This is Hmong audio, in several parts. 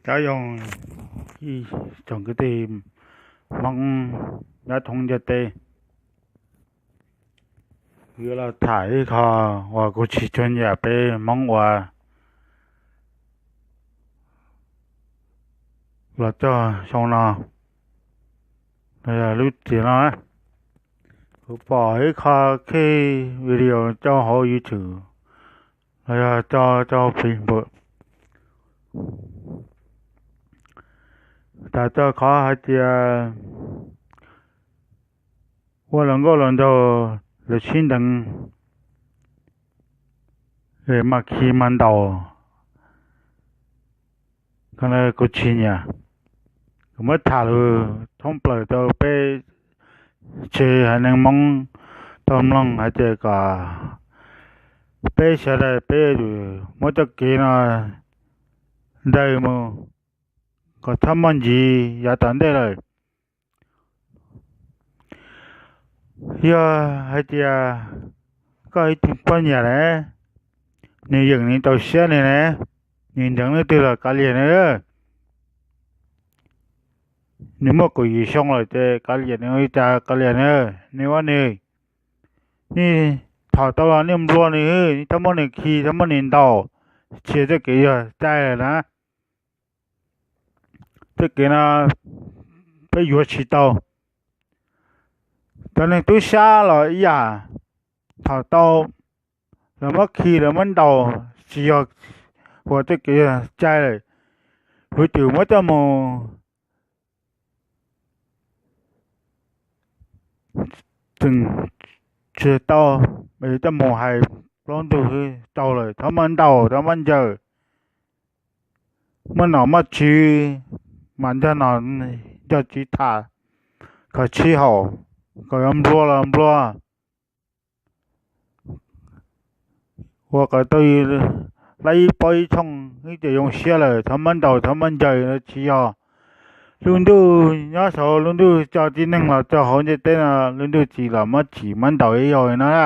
Cov yoog ib tsoom kwv tij Hmoob nyob thoob ntiaj teb, yuav los tham ib qho uas kuv tsis tshua nyiam peb Hmoob ua los txog xyoo no, los yog lub tiam no na. Kuv pom ib qho khej video tso hauv YouTube los yog tso rau Facebook, tas txog qhov hais tias ua luag nkauj luag nraug, lawv sib ntees es mas khi mas ntaus. Qhov no kuv tsis nyiam. Kuv muab tham lus thoob plaws rau peb tsev haiv neeg Hmoob tau mloog hais tias kom peb sawv daws peb yuav tsum muab txoj kev no ntes mus kom txhob muaj ntxiv yav tom ntej lawm. Yog hais tias koj ib tug poj niam na, nws yeem nws tau siab nws na, nws nteev leej twg los kav liam nws. Nws muaj kaum yim xyoo lawm ces kav liam nws ua li cas kav liam nws, nws ua nws. Nej thaum tau los nej nplua nws, nej txhob muab nws khi, txhob muab nws ntaus, tsis txoj kev yog cai lawm na. Txoj kev no peb yuav tsis tau. Cov neeg tub sab los ib yam, thaum tau los muab khi los muab ntaus tsis yog ua txoj kev cai lawm, yuav tsum muab coj mus tseem tsis tau, coj mus hais plaub ntug tau lawm, txhob muab ntaus, txhob muab ncaws, muab nom muab tswv, mas nrog nom nrog tswv tham kom sib haum, kom yuav nplua los nplua. Ua kom tau laib ib pob ib thooj ib tias zoo siab lawm, txhob muab ntaus, txhob muab ncaws, tsis yog. Lub ntuj nyob saud, lub ntuj tso tib neeg los txog hauv ntiaj teb no, lub ntuj tsis los muab tsim muab ntaus ib yam no na.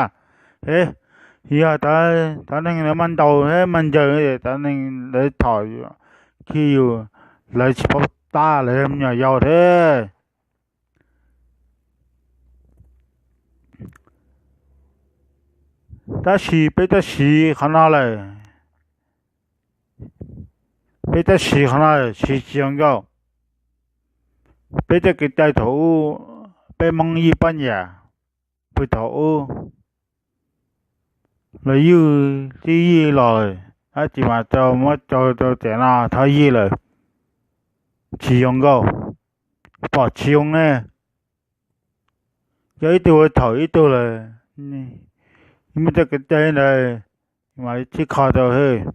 Yog cov neeg muab ntaus muab ncaws, cov neeg lawv thaum khi yus, lawv tsis paub tab, lawv yog me nyuam yaus thiab. Tab sis peb twb siv qhov no lawm, peb twb siv qhov no lawm, siv tsis zoo nkauj. Peb tej kev cai thaum ub, peb Hmoob yij poj niam, pw thaum ub los yij, twb yij los lawm, tab sis mas tau muab tso rau tiam no txhob yij lawm, tsis zoo nkauj, pom tsis zoo ne. Yog ib tug ua thaum ib tug lawm, muaj tej kev cai ntawd mas tib qho tau hwj.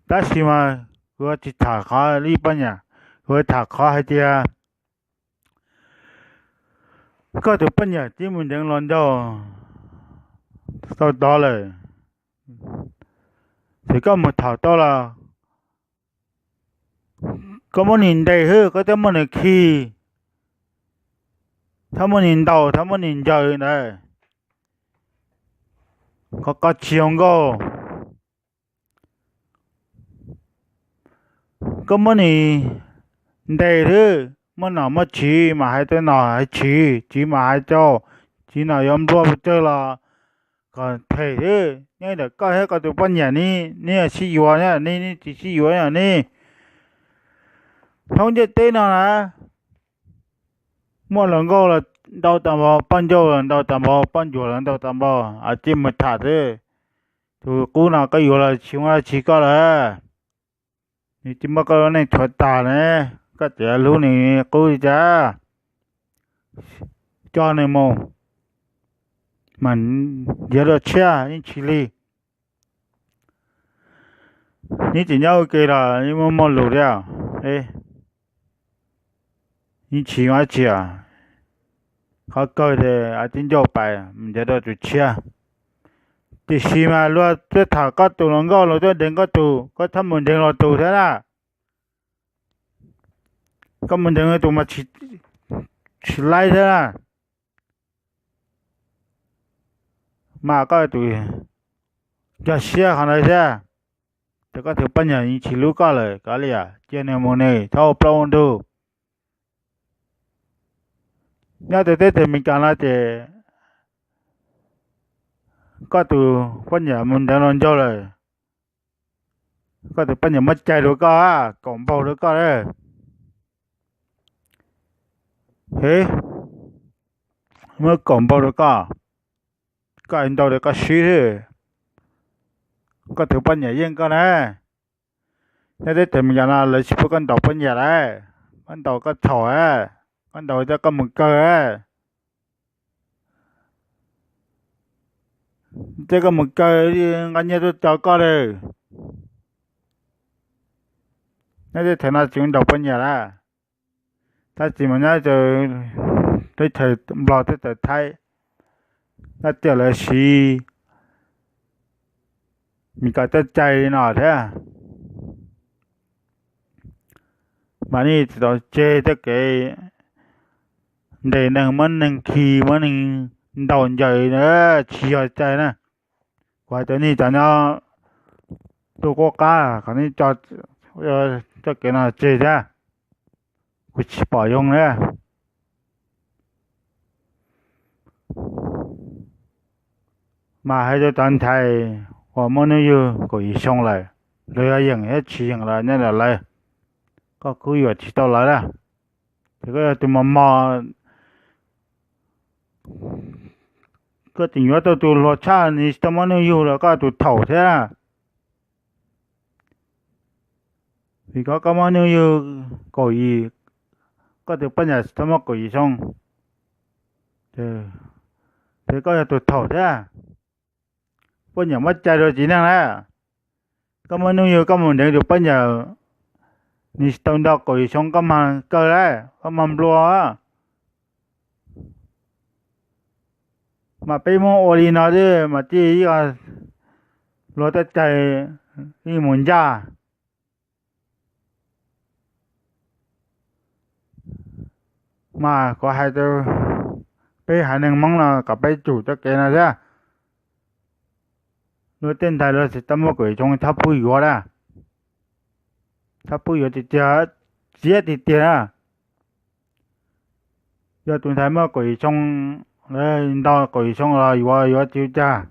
Tab sis mas kuv tsis tham qhov yij poj niam, kuv tham qhov hais tias koj tus poj niam twb mus nteev hluas nraug tau tod lawm, ces koj mus tham tau los koj muab nws ntes hwb, koj txhob muab nws khi, txhob muab nws ntaus, txhob muab nws ncaws ntawd, qhov ko tsis zoo nkauj. Koj muab nws ntes hwb, muaj nom muaj tswv mas hais rau nom hais tswv, tswv mas hais rau tswv, nom yuav nplua pes tsawg los kom them hwb. Nyob ntawm koj thiab koj tus poj niam ne, nej sib yuav ne, nej tsis sib yuav ne. Thoob ntiaj teb no na, muaj hluas nkauj los ntau tas npaum, poj ncauj los ntau tas npaum, poj ntsuam los ntau tas npaum, ces mus tham xwb. Tus qub no koj yuav los tsis muaj dab tsi koj lawm, nws tsis muab koj ua neej tshuav tas ne, koj tseem hlub nws qub li cas? Coj nws mus mas nrhiav dua tshiab yeej tsis lig. Neb tseem nyob ua ke los yeej muaj muaj lus thiab, yeej tsis muaj dab tsi. Qhov kawg ces tib ncauj pais mus nrhiav dua tus tshiab. Tiam sis mas luag tuaj tham koj tus hluas nkauj, luag tuaj nteev koj tus, koj txhob mus nteev luag tus thiab na. Koj mus nteev luag tus mas tsis laib thiab na. Mas koj tus cog siab qhov ntawd thiab, Ces koj tus poj niam yeej tsis hlub koj lawm, koj li cia nws mus, nws txhob ua plaub ua ntug. Nyob rau teb chaws Amelikas no ces koj tus poj niam mus nteev los ncaug lawm, koj tus poj niam muab cais rau koj, kaum npaug rau koj lawm. Hev, muab kaum npaug rau koj, koj ntau rau koj swb, koj tus poj niam yeej koj na. Nyob teb chaws Amelikas no lawv tsis pub koj ntaus poj niam lawm, koj ntaus koj txhaum, koj ntaus coj koj mus kaw. Coj koj mus kaw, nqa nyiaj tuaj coj koj lawm. Nyob teb chaws no tsis ntaus poj niam lawm. Tab sis mas nyob teb chaws Nplog, teb chaws Thaib, nyob tiaj lawv siv Meskas coj cai li no thiab. Mas nej tsis tau tseg txoj kev ntes neeg, muab neeg khi, muab neeg ntaus ncaws, tsis yog cai na. Kuv hais rau nej cov nyob tuaj qub qab kom nej tso txoj kev no tseg thiab. Kuv tsis pom zoo na. Mas hais rau cov ntxhais uas muaj hnub yug kaum yim xyoo lawm, lawv yuav yeem thiab tsis yeem los nyob ntawm lawv, koj kuj yuam tsis tau lawv na. Ces koj yog tus mos mos, koj tseem yuav tau tus hluas tshaj, nws tsis tau muaj hnub yug los koj tus thaum thiab. Vim koj, koj muaj hnub yug kaum yim, koj tus poj niam tsis tau muaj kaum yim xyoo, ces koj yog tus thaum thiab. Poj niam muab cai rau txiv neej na. Koj muaj hnub yug koj mus nteev tus poj niam, nws tsis tau nto kaum yim xyoo koj mag kaw lawm, koj mag nplua. Mas peb Hmoob ua li no xwb mas tij ib luag tej cai ib mus ncaj. Mas kuv hais rau peb haiv neeg Hmoob no kom peb tsum txoj kev no thiab. Luag tej ntxhais luag tsis tau muaj kaum yim xyoo txhob pub yuav na. Txhob pub yuav tiag tiag, txiav tiag tiag na. Yog tus ntxhais muaj kaum yim xyoo, nto kaum yim xyoo los yuav, yuav tsis ua cas.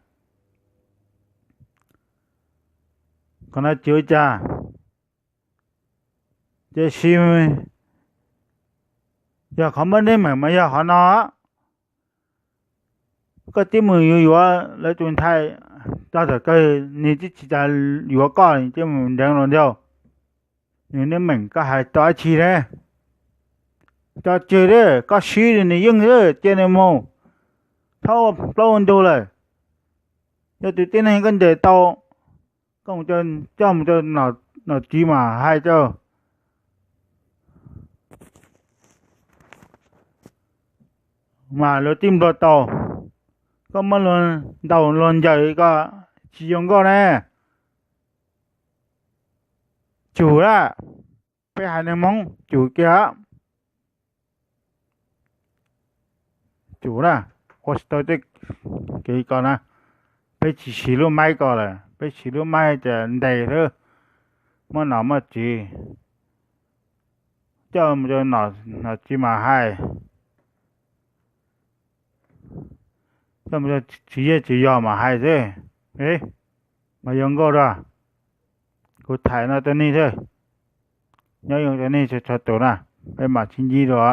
Qhov no tsis ua cas. Tiam sis yog qhov muaj teeb meem mas yog qhov no. Koj twb mus yuav yuav lawv tus ntxhais txog thaum kawg nws twb tsis tas yuav koj, nws twb mus nteev los ncaug. Nws teeb meem koj hais tau dab tsi ne? Tso tseg, koj swb nws yeej, cia nws mus, txhob ua plaub ua ntug lawm. Yog tus tib neeg koj ntes tau, koj mus coj mus rau nom tswv mas hais rau, mas luag tib nplua tau. Koj muab luag ntaus luag ncaws ko tsis zoo nkauj ne. Tsum lawm, peb haiv neeg Hmoob tsum kiag. Tsum na, ua tsis tau tej kev ko na. Peb tsis siv lub maib ko lawm, peb siv lub maib ces ntes xwb, muaj nom muaj tswv, coj mus rau nom tswv mas hais, coj mus rau tswv yej tswv yos mas hais xwb. Mas zoo nkauj dua, kuv tham no rau nej xwb, nyob zoo rau nej txhua txhua tus na, peb mam sib ntsib dua.